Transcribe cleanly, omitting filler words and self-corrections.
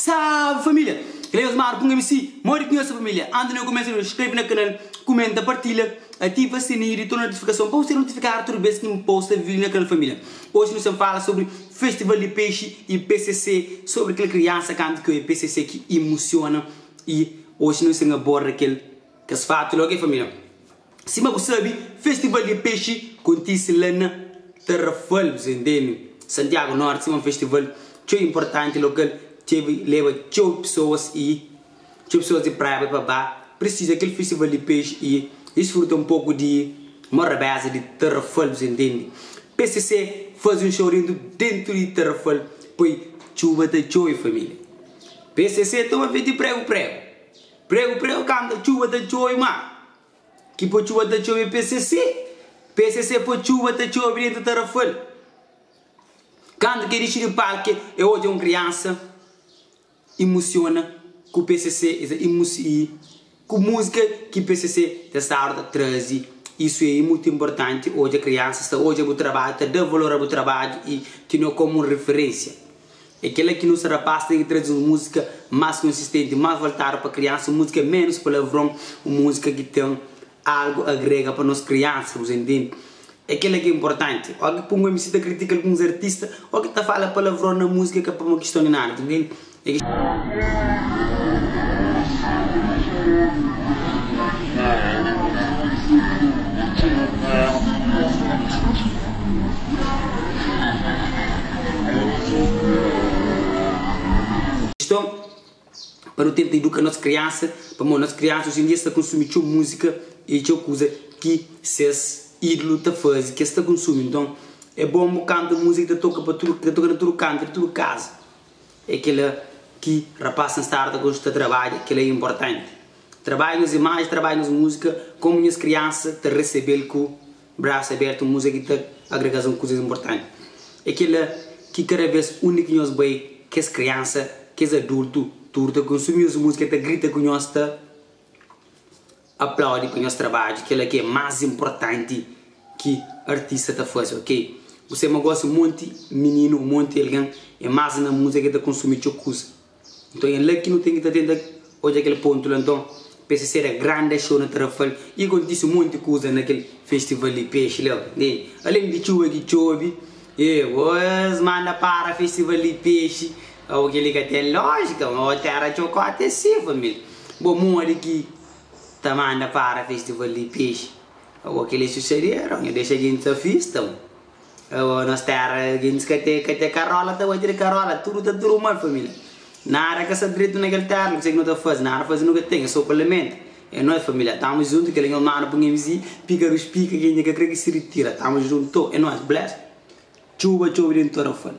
Salve família! Kel é Osmar ku un MC Modi ki nhos sta família? Antes di nu kumesa nu skrebe na kanal, kumenta, partilha, ativa sininhu di tudu notifikason pa bu ser notifikadu tudu bes ki N posta vídiu na kanal família. Oji nu sta fala sobri festival di pexi i PCC sobri kel kriansa kantu ki oja PCC ki imusiona i oji nu sta aborda kel kes fatu la ok família. Sima bu sabe, Festival di Pexi kontise la na Tarrafal, bu sa intende? Santiago Norte, sima un festival txeu inportanti lokal, tevi leba txeu pesoas i txeu pesoas di praia pa ba pristija kel Festival di Pexi i disfruta un poku di morabeza di Tarrafal, bu sa intende? PCC faze un show dentu dentu di Tarrafal, poi txuba ta txobe familia. PCC toma feti pregu pregu. Pregu pregu kanta txuba ta txobe ma ki po txuba ta txobe PCC PCC po txuba ta txobe dentu tarafal kantu ke dixi di palke e odja un kriansa imusiona ku PCC i ku musika ki PCC ta stadu ta trazi isu e mutu inportanti odja kriansas ta odja bu trabadju ta da valor a bu trabadju i tene komu un riferensia. É kela ki nos rapaz ten ki traze un múzika más konsistenti, más voltadu pa kriansa, un múzika ménus palavron, un múzika ki ten algu agrega pa nos kriansa, bu sa intende? É kela ki é inportanti. Óki ki pun MC ta kritika alguns artista, óki ta fala palavron na múzika ka pamodi kiston di nada, bu intende? É Kiston pa nu tenta iduka nos kriansa, pamodi nos kriansa oji en dia sta konsumi txeu múzika i txeu kuza ki ses ídulu ta faze, ki es ta konsumi. Nton, é bon bu kanta un múzika ki ta toka pa tudu, ki ta toka na tudu kantu, na tudu kaza. É kela ki rapaz ten stadu ta gosta ta trabadja, kela é inportanti. Trabadja nos imaji, trabadja nos múzika, komu nhas kriansa ta resebe-l ku brasu abertu, un múzika ki ta agrega-s un kuzas inportanti. É kela ki kada bes undi ki nhos bai, kes kriansa, kes adultu, tudu ta konsumi nhos múzika, ta grita ku nhos, ta. Aplaudi pa nhos trabadju kela ki é mas inportanti ki artista ta fazi ok bu sai ma gosi monti mininu monti algen é mas na musika ki ta konsumi txeu kuza nton é la ki nu ten ki ta tenta odja kel pontu la nton pcc da granda xou na tarrafal i kontisi monti kuza na kel festival di pexi la ntende alen di txuba ki txobi e es manda para festival di pexi o keli ka ten lojika o tera txokoti é si familia bo modi ki Ta manda para festival di pexi Ago keli é xuxadera Nhu dexa gentis ta fista mo Ago nos tera gentis ka te ka te karola ta bati di karola Tudu ta tudu mal familia Nada ka sta dretu na kel tera Kuse ki nu ta fazi nada fazi nu ka ten É so pa lamenta É nois familia Tamo juntu keli é nhos manu pa nha vizinhu Pika dus pika kenha ka kre ki si ritira Tamo junto é nois bless Txuba txobi dentu tarrafal.